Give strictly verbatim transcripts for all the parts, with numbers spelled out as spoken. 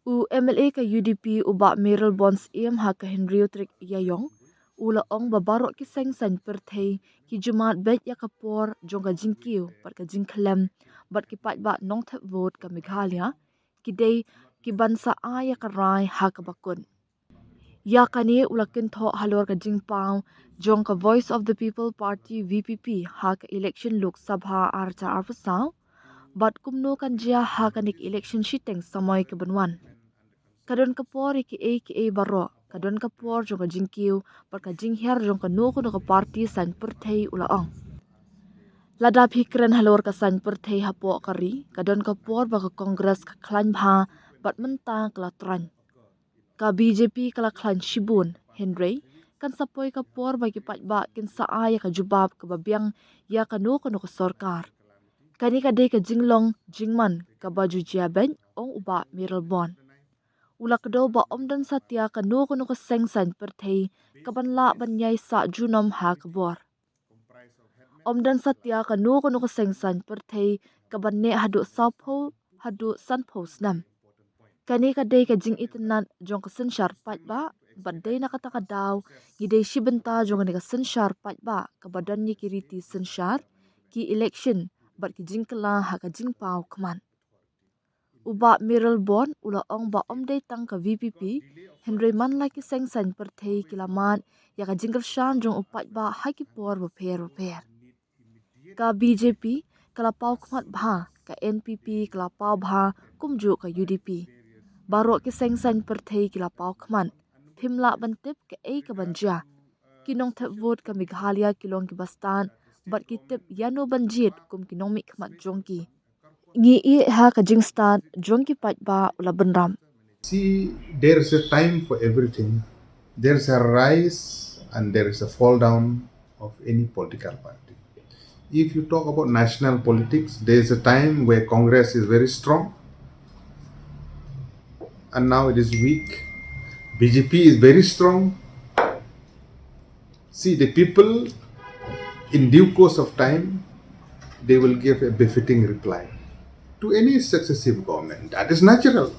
U M L A ka U D P u Bah Mayralborn Syiem ha ka hynriew tarik Ïaïong u la ong ba baroh ki seng saiñ pyrthei ki ju mad beit ïa ka por jong ka jingkiew bad ka jingkhlem bad ki paidbah nongthep vote ka Meghalaya ki dei ki ban sa ai ïa ka rai ha kaba kut. Ïa kane u la kynthoh halor ka jingpaw jong ka Voice of the People Party, V P P, ha ka election Lok Sabha ar hajar arphew saw bad kumno kan jia ha kane ka election shiteng samoi ka ban wan. Ka don ka por ïa kiei kiei baroh, ka don ka por jong ka jingkiew bad ka jinghiar jong kano kano ka party saiñ pyrthei, u la ong. Lada phi kren halor ka saiñ pyrthei hapoh ka ri, ka don ka por ba ka Congress ka khlaiñ bha bad mynta ka la tyraiñ. Ka B J P ka la khlaiñ shibun, hynrei kan sa poi ka por ba ki paidbah kin sa ai ïa ka jubab kaba biang ïa kano kano ka sorkar. Kane ka dei ka jinglong jingman kaba ju jia beit, ong u Bah Mayralborn. U la kdew ba ym don satia kano kano ka seng saiñ pyrthei ka ban lah ban ïai sah junom ha ka bor. Ym don satia kano kano ka seng saiñ pyrthei ka ban neh haduh sawphew haduh sanphew snem. Kane ka dei ka jingitynnad jong ka synshar paidbah bad dei na kata ka daw ngi dei shi bynta jong kane ka synshar paidbah kaba don ïa ki riti synshar, ki election bad ki jingkylla ha ka jingpaw khmat. U Bah Mayralborn u la ong ba ym dei tang ka V P P, hynrei man la ki seng saiñ pyrthei ki la mad ïa ka jingkyrshan jong u paidbah ha ki por bapher bapher. Ka B J P ka la paw khmat bha, ka N P P ka la paw bha, kumjuh ka U D P. Baroh ki seng saiñ pyrthei ki la paw khmat. Phim lah ban tip kaei ka ban jia. Ki nongthep vote ka Meghalaya ki long kiba stad bad ki tip ïano ban jied kum ki nongmihkhmat jong ki. Ngi ïeh ha ka jingstad jong ki paidbah, u la bynrap. See, there is a time for everything. There is a rise and there is a fall down of any political party. If you talk about national politics, there is a time where Congress is very strong and now it is weak. B J P is very strong. See, the people, in due course of time, they will give a befitting reply to any successive government. That is natural.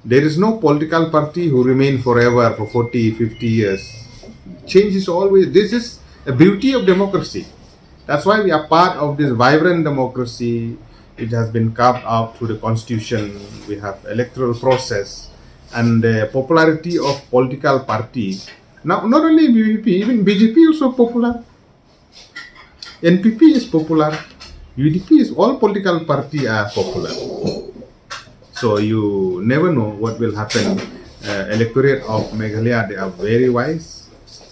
There is no political party who remain forever for forty, fifty years. Change is always, this is a beauty of democracy. That's why we are part of this vibrant democracy which has been carved out through the constitution. We have electoral process and the popularity of political parties. Now, not only B J P, even B J P also popular. N P P is popular. U D P is, all political party are popular. So you never know what will happen. Uh, electorate of Meghalaya, they are very wise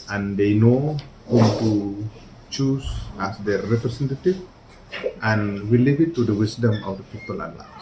and they know whom to choose as their representative, and we leave it to the wisdom of the people at large.